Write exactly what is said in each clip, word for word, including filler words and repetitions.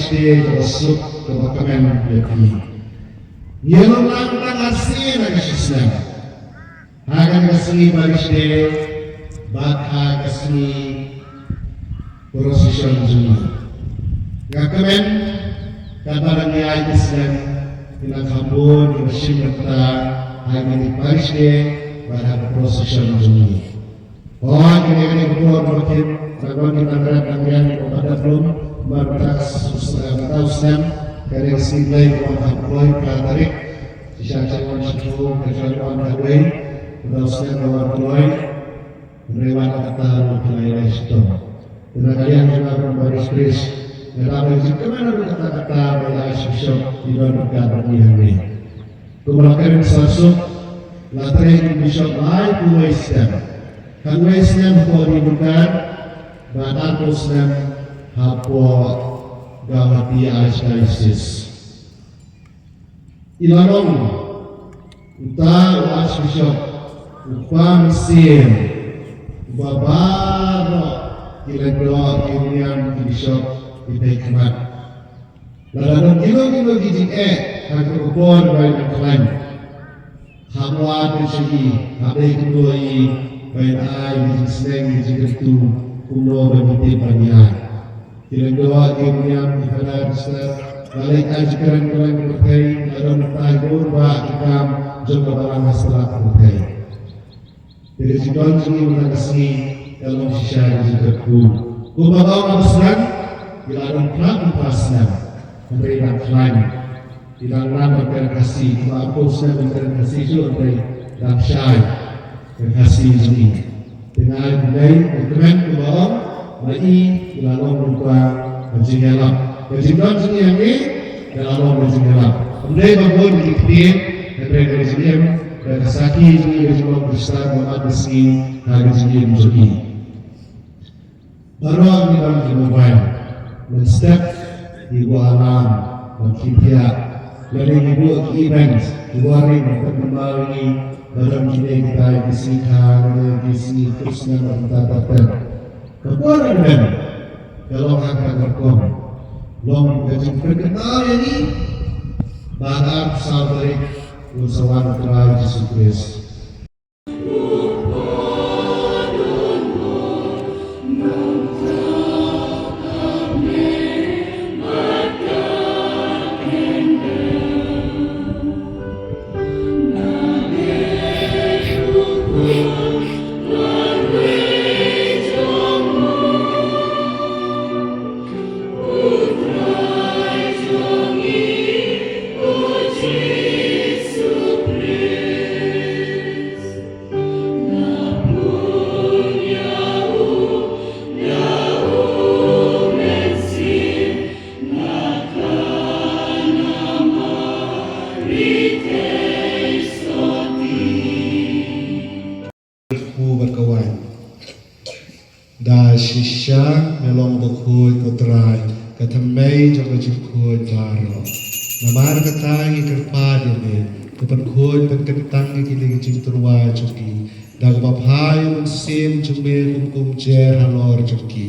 Te kaba suk kaba kmen ïa phi. Ngi long lang tang arsien na ka shisnem ha kane ka sngi Parish Day bad ha ka sngi procession jong ngi. Nga kmen katba dang ïaid ki snem, ki nang kham bun kiba shim bynta ha kane Parish Day bad ha ka procession jong ngi. Hooid, kane ka dei ka por ba kin nang wan kin nang rat nang riang ïa u Padre Blum, namar mynta ka s-, s-, mynta u snem ka dei ka sngi Blei ka wan ha kloi phra tarik. Shisha ka wan sha Blum ka wan ha kloi, mynta u snem ka wan kloi. Hynrei wan kata ruh phi la ïa shitom. Te na ka liang jong nga kum u Parish Priest, nga dap ban jingkmen ruh kata kata ba ïa Archbishop i don ryngkat bad ngi hangne. Kumba la kren sa suk, la trei kum u bishop laiphew wei snem. Khatwei snem hapoh Ri Muktar bad arphew snem hapoh Guwahati Archdiocese. I la long uta u Archbishop u kpa mynsiem uba baroh ki lyngdoh ki riewniam ki bishop ki peit khmat. Lada don kino kino ki jingeh ha kata ka por ba in nang khlaiñ, kham wad pynshoi, hap dei kynduh ïa i ba in ai ki jingsneng ki jingkyntu kumno ban ïatip ban ïaid. Ki lyngdoh ki riewniam ki Father Sister la leit ai jingkren kren ki pyrthei, la don mynta ki bun bah ki kam jong ka balang ha sla ka pyrthei. Te ka jingdon jong ngi mynta ka sngi ka long shisha ka jingkyrkhu. Kumba ong Bah Slan, ngi la don phra phew phra snem, hynrei dang khlaiñ. Ngi dang nang ban kren Khasi, kumba arphew snem ban kren Khasi shuh, hynrei dang shai ka Khasi jong ngi. Te nga ai khublei, nga kmen kumba ong, ma i, ngi la long lyngba ka jingïalap. Ka jingdon jong ngi hangne ka la long ka jingïalap. Ym dei ba bun ki ktien, hynrei ka jingim, ka sakhi jong ngi ka jinglong Khristan, ka mat ka sngi ha ka jingim jong ngi. Baroh ngi don ki mobile, mynstep ngi buh alarm ban khie thiah, lane ngi buh ki event, ki warning ban pynkynmaw ïa ngi ba don kine kitai ki sngi kha, lane ki sngi khyrsniam bad mynta ter ter. Ka por ban kmen ka long ha kata ka rukom, long ka jingpynkynmaw ïa ngi ba ha ka arphew saw tarik un sa wan u Trai Jisu Khrist. Kpu bad ka waiñ. Da shisha me long bakhuid ko Trai, ka thymmei jong ka jingkhuid baroh. Namar kata ngi kyrpad ïa me, to pynkhuid pynkyntang ïa kine ki jingtyrwa jong ngi da kaba phai u Mynsiem jong me kum kumjuh halor jong ki,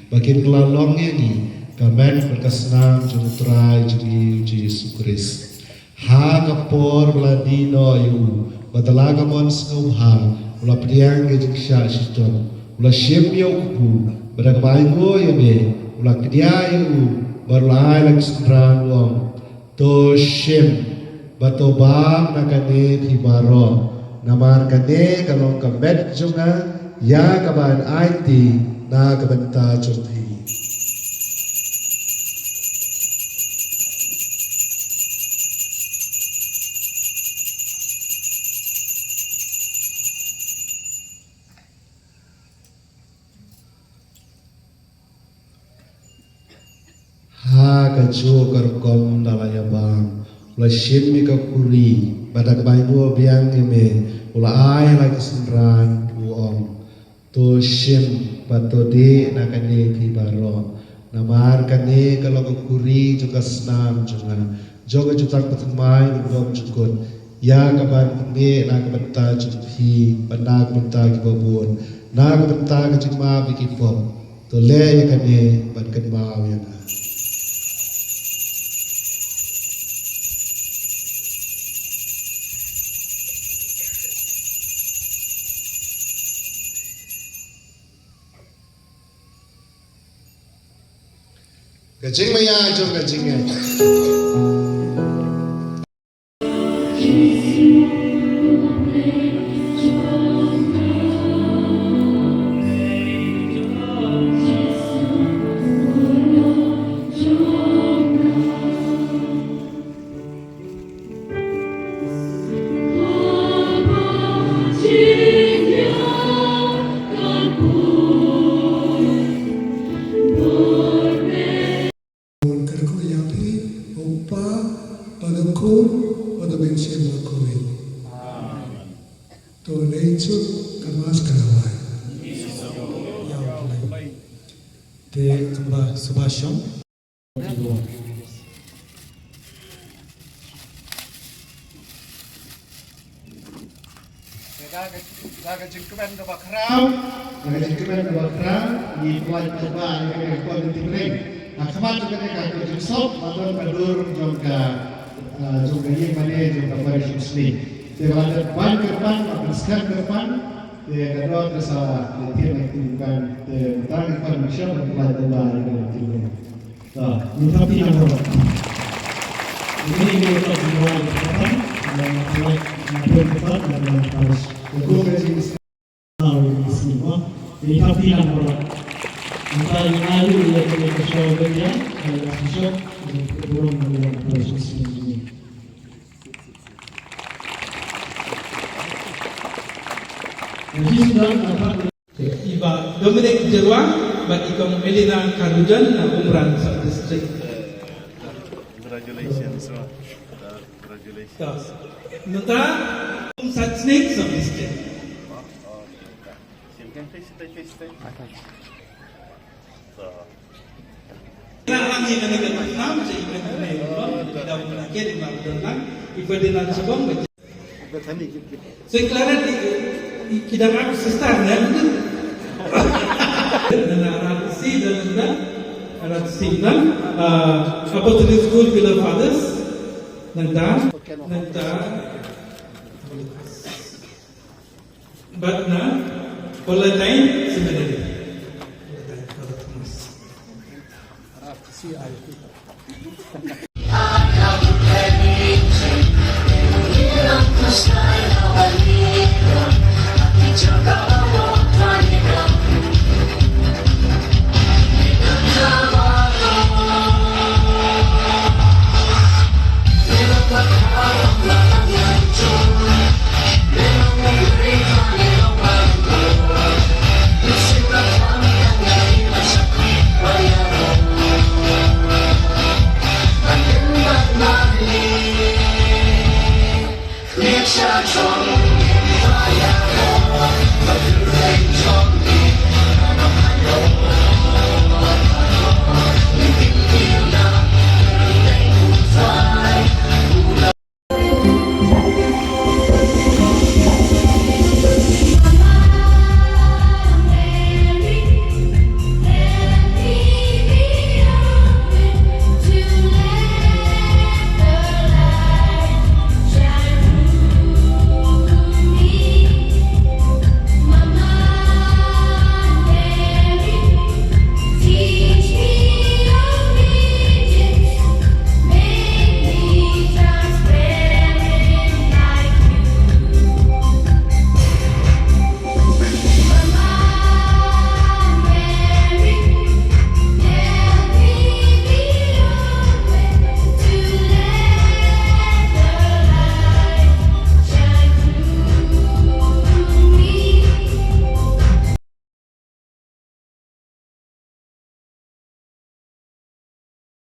ba kin kylla long ïa ngi ka met bad ka snam jong u Trai jong ngi u Jisu Khrist. Ha ka por ba la die noh ïa u, ba da la ka mon sngewbha u la pdiang ïa ka jingshah shitom, u la shim ïa u kpu, bad da kaba ainguh ïa me u la kdiah ïa u, bad u la ai la ka synran u ong, to shim bad to bam na kane phi baroh, namar kane ka long ka met jong nga, ïa kaba yn aiti na ka bynta jong phi. Ha kajuh ka rukom da la ïa bam, u la shim ïa ka khuri, bad da kaba ainguh biang ïa me u la ai la ka synran u ong, to shim bad to dih na kane phi baroh, namar kane ka long ka khuri jong ka snam jong nga, jong ka jutang bathymmai bymjukut, ïa kaban pynmih na ka bynta jong phi bad na ka bynta kiba bun, na ka bynta ka jingmap ïa ki pop. To leh ïa kane ban kynmaw ïa nga. Ka jingmaïa jong ka jingngeit. Ngan kyrkhu ïa phi, U Kpa, bad U Khun, bad U Mynsiem Bakhuid. To leit suk ka Mass ka la wai. Ïa U Blei. Te kumba sngewbha shong. Ka, ka, ka jingkmen kaba khraw, ka jingkmen kaba khraw, ngi pynlait paidbah ïa ka, ka kon ka jingkmen. Ha khmat jong kane ka, ka jingsop, ba don ka dur jong ka, ah, jong ka ïing mane jong ka parish Muslim. Te ba la dep ban kyrpang, ba pynskhem kyrpang, te ka dor ka sa, te thied na ka ktien Khmer, te mynta ngi pan mynsiem ban pynlait paidbah ïa ka jingkmen. I Bah Dominic Jyrwa bad i Kong Melina Karujan na Umran Sub District. Congratulations, Bah. Congratulations. Nta, Umsat Snake Sub District. Sengklara di, di, ki dang ak sister ne, na rat si dan dan rat si dan, uh, Apostolic School Pillar Fathers, nang dan, nang dan, bad na Palatine Seminary.